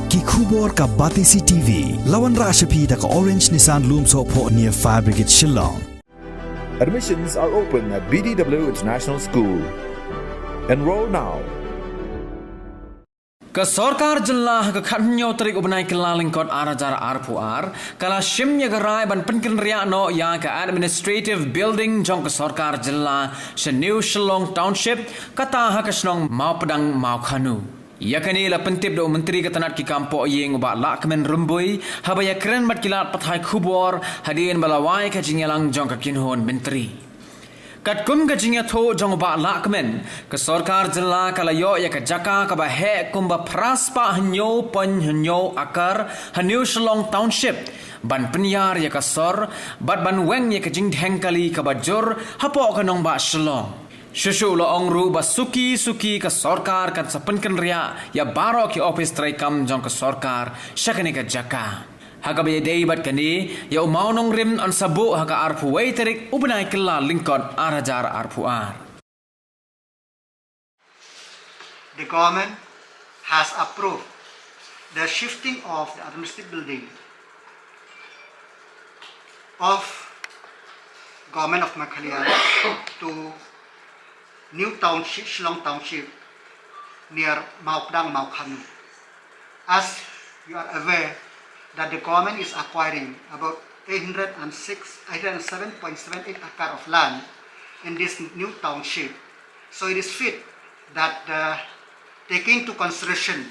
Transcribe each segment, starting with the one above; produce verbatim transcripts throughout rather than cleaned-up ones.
Ki khubor ka Batesi T V. La wanrah sha phi da ka Orange Nissan Lumsohphoh near Fire Brigade Shillong. Admissions are open at B D W International School. Enroll now. Ka Sorkar Jylla ha ka khathynñiew tarik u bnai Kyllalyngkot ar hajar arphew ar ka la shim ïa ka rai ban pynkynriah noh ïa ka Administrative Building jong ka Sorkar Jylla sha New Shillong Township, kata ha ka shnong Mawpdang Mawkhanu. Ïa kane la pyntip da u Myntri ka tnat ki kam pohïing u Bah Lahkmen Rymbui haba ïakren bad ki lad pathai khubor hadien ba la wai ka jingïalang jong ka kynhun myntri. Katkum ka jingïathuh jong u Bah Lahkmen, ka Sorkar Jylla ka la ïoh ïa ka jaka kaba heh kumba phra spah hynñiew point hynñiew akar ha New Shillong Township ban pynïar ïa ka sor bad ban weng ïa ka jingdheng kali kaba jur hapoh ka nongbah Shillong. Shuh shuh la ong ruh ba suki suki ka sorkar kan sa pynkynriah ïa baroh ki ophis treikam jong ka sorkar sha kane ka jaka. Ha kaba ïadei bad kane, ïa u mawnongrim yn sa buh ha ka arphew wei tarik u bnai Kyllalyngkot ar hajar arphew ar. The government has approved the shifting of the administrative building of Government of Meghalaya to New Township, Shillong Township, near Mawpdang, Mawkhanu. As you are aware that the government is acquiring about eight hundred and six, eight hundred and seven point seven eight acre of land in this new township. So it is fit that the, taking into consideration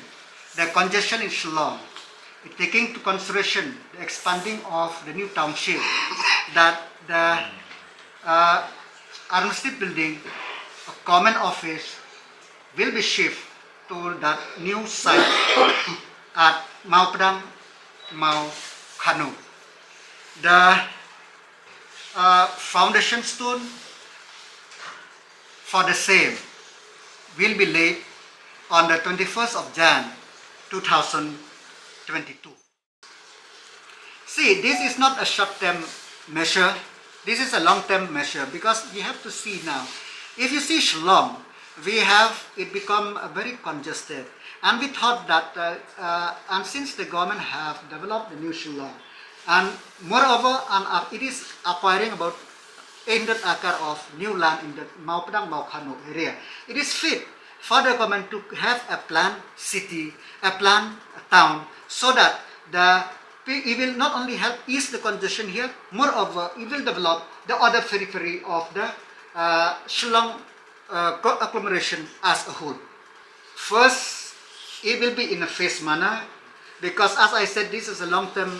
the congestion in Shillong, taking into consideration the expanding of the new township, that the uh, administrative building, a common office, will be shifted to that new site at Mawpdang, Mawkhanu. The uh, foundation stone for the same will be laid on the twenty-first of Jan two thousand twenty-two. See, this is not a short-term measure. This is a long-term measure because you have to see now. If you see Shillong, we have it become uh, very congested, and we thought that, uh, uh, and since the government have developed the new Shillong, and moreover, and uh, it is acquiring about eight hundred acre of new land in the Mawpdang Mawkhanu area. It is fit for the government to have a planned city, a planned town, so that the it will not only help ease the congestion here, moreover, it will develop the other periphery of the uh, Shillong uh, agglomeration as a whole. First, it will be in a phased manner because, as I said, this is a long-term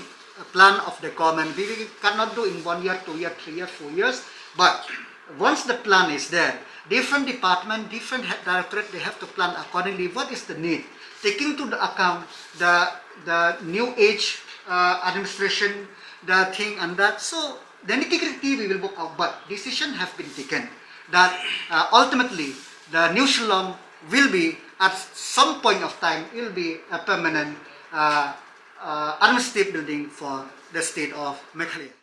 plan of the government. We cannot do in one year, two year, three year, four years. But once the plan is there, different department, different directorate, they have to plan accordingly. What is the need? Taking to the account the the new age uh, administration, the thing and that. So the nitty gritty we will work out. But decision have been taken that uh, ultimately the new Shillong will be at some point of time will be a permanent uh, uh, administrative building for the state of Meghalaya.